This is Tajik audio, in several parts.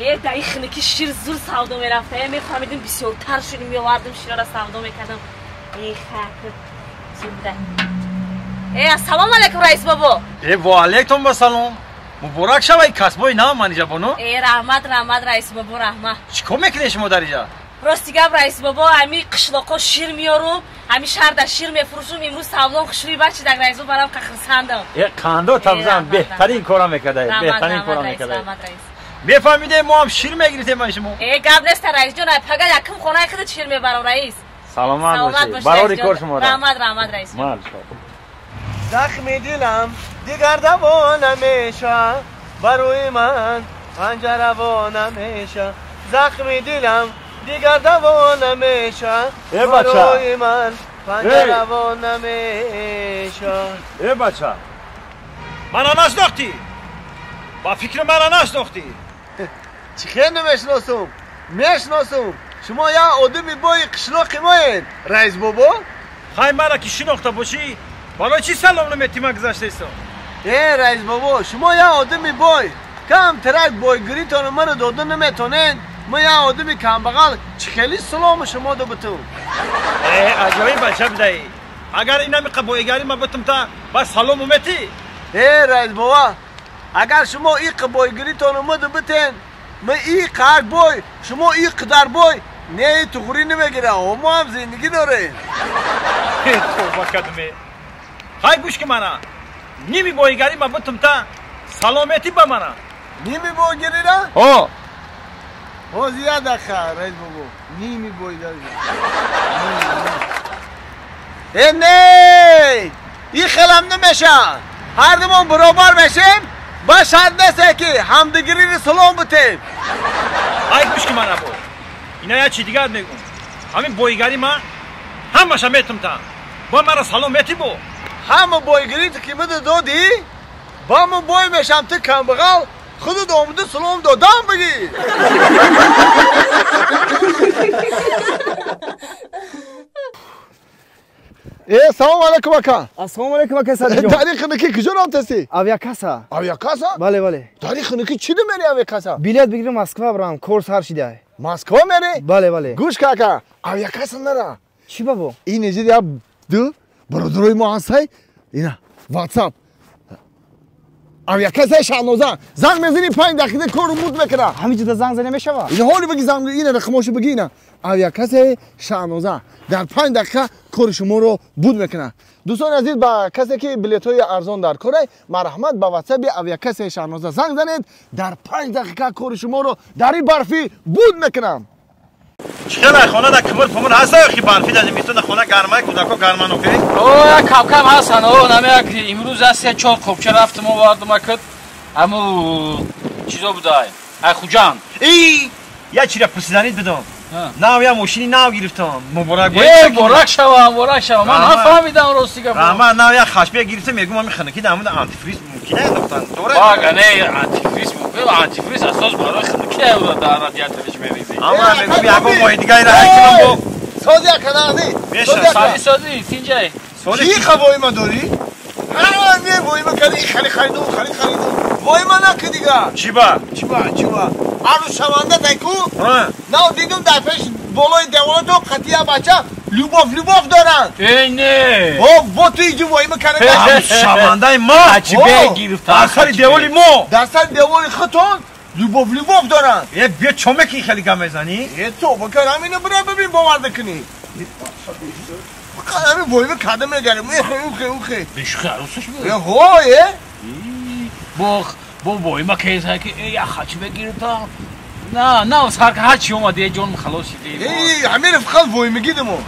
Э, дар ин хинаки шир зур савдо мерафта. Э, мефаҳмидим, бисёртар шуди меовардим, широра савдо мекардам. Э, хак зуда. Э, ассалому алайкум, раис бобо. Э, ва алайкум ассалом. Муборак шавай касбои нав, Манижа бону. Э, раҳмат, раҳмат, раис бобо, раҳмат. Чӣ кор мекунед шумо дар инҷа? Рости гап, раис бобо, ами қишлоқо шир меёрум, ами шаҳрда шир мефурӯшум. Имрӯз савдом хушрӯи бачидаг, раис бобо, барам қахрсандам. Э, қандо табзан, беҳтарин кора мекардаед, беҳтарин кора мекардаед. Мефаҳмидем, мо ҳам шир мегирифтем аз шумо. Э, гап нест, раисҷон, пага якум хонаи худат шир мебарам, раис. Саломат бошед, барори кор шумо. Раҳмат, раҳмат, раис. Захми дилам дигар даво намеша, барои ман панҷараво намеша. Захми дилам дигар даво намеша, барои ман панҷараво намеша. Э, бача, мана нашнохтӣ? Ба фикри мана нашнохтӣ? Чӣ хел намешиносум? Мешиносум, шумо як одами бои қишлоқи моед, раис бобо. Хай, мана ки шинохта бошӣ, барои чӣ салом наметӣ? Ман гузаштаистам. Э, раис бобо, шумо як одами бой, камтарак бойгиритону маро дода наметонед. Ман як одами камбағал чӣ хели салому шумо добутум? Э, аҷоиб бача будаӣ. Агар инамиқа боигарӣ ма бутум, та бас салому метӣ? Э, раис бобо, агар шумо иқа бойгиритону ма добутен, ма иқак бой, шумо иқадар бой не, туғрӣ намегира, мо ҳам зиндагӣ дорем. Тавба кардаме. Хай, гӯш ки, мана ними боигарӣ ма бутум, та салометӣ ба мана. Ними бойгирира? О. Ҳозир, як дақиқа, раис бобо, ними бойгарӣ. Э, не, и хелам намеша. Ҳардумон баробар мешем, ба шарт несте ки ҳамдигириро салом бутем. Ай, гӯш ки, мана бо ина як чи дигар мегӯм. Ҳамин боигарӣ ма ҳамаша метум, та бо мара салом метӣ бо? Ҳама бойгирите ки мида додӣ, ба ма бой мешам, ту камбағал худат омада салом додам бигӣ. Э, салом алайкум, ака. Ассалому алайкум, ака Садиҷон. Дар хинаки куҷо рафтасӣ? Авиакасса. Авиакасса? Бале, бале. Дар хинаки чӣ мери авиакасса? Билет бигирам, Москва бирам, кор сар шида. Москва мери? Бале, бале. Гӯш ка, ака, авиакасса нара. Чӣ, бабо? Ин иҷид як ду бародарои мо ҳастай, ина ватсап авиакассаи Шаҳноза, занг мезани, 5 дақиқа кору муд мекуна. Ҳамин ҷода занг зада мешава? Ина ҳоли баги, занг ина рақамошо баги. Ина авиакассаи Шаҳноза дар 5 дақиқа кори шуморо буд мекунад. Дӯстони азиз, ба касе ки билетҳои арзон дар корай, марҳамат, ба ватсаби авиакассаи Шаҳноза занг занед, дар 5 дақиқа кори шуморо дар ин барфӣ буд мекунам. Чӣ хел хона да кимир пумир ҳаста ё ки барфи да зимистон да хона гармай, кӯдако гарман окей? О, як кам-кам ҳастан. О, намеяк имрӯз аз се чор қопча рафтам, овардам, акд аму чизо будай. Ай Хуҷанд. И я чира пурсиданид бидон. Нав я мошини нав гирифтам. Муборак. Э, муборак шава, муборак шава. Ман нафаҳмидам, рости гап. Раҳмат, нав я хашбия гирифтам, мегум ами хинаки да амуда антифриз мумкин андохтан. Дора? Бага, не, антифриз мумкин, антифриз асос барои хинаки уда дар радиаториш мерези. Ама мегум ягон моҳи дигари ра кунам бо. Сози, аканази. Сози, сози, тинҷай. Чӣ хавоима дорӣ? Не, воима кади, хари хариду, хари хариду. Воима наки дига. Чиба? Чиба, чиба? Арӯз шаванда тайку? Нав дидум, дар пеш болои деволато қатия бача любовь, любовь доранд. Э, не. О, бо ту иҷи воима кара. Шавандаи ма? Чибе гирифта? Дар сари деволи мо. Дар сари деволи худтон любовь, любовь доранд. Э, биё, чо мекунӣ, хеле гап мезанӣ? Э, тоба кар, ҳамина бира бибин, боварда кунӣ. Ҳамин воима карда мегарем. Ухе, ухе, ухе. Бешухи арӯсаш буд. Э, ҳо, э? Бо бо воима кеза ки э, я хачбе гирифтам. На, на, сар ҳар чи омад, е ҷон халос шиди. Э, ҳамин фақат воимагӣ дамо.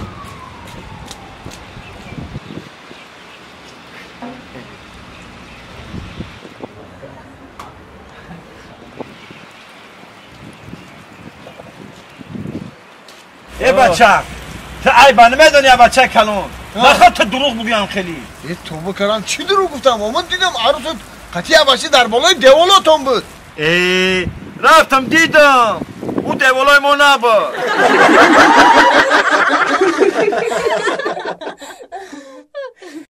Э, бача, ту айба намедонӣ, бачаи калон. Нахоҳ ту дурӯғ бугӯям хеле. Э, тоба карам, чӣ дурӯғ гуфтам? Омад дидам, арӯсат қатия бача дар болои деволотон буд. Э, рафтам дидам, ӯ деволои мо набуд.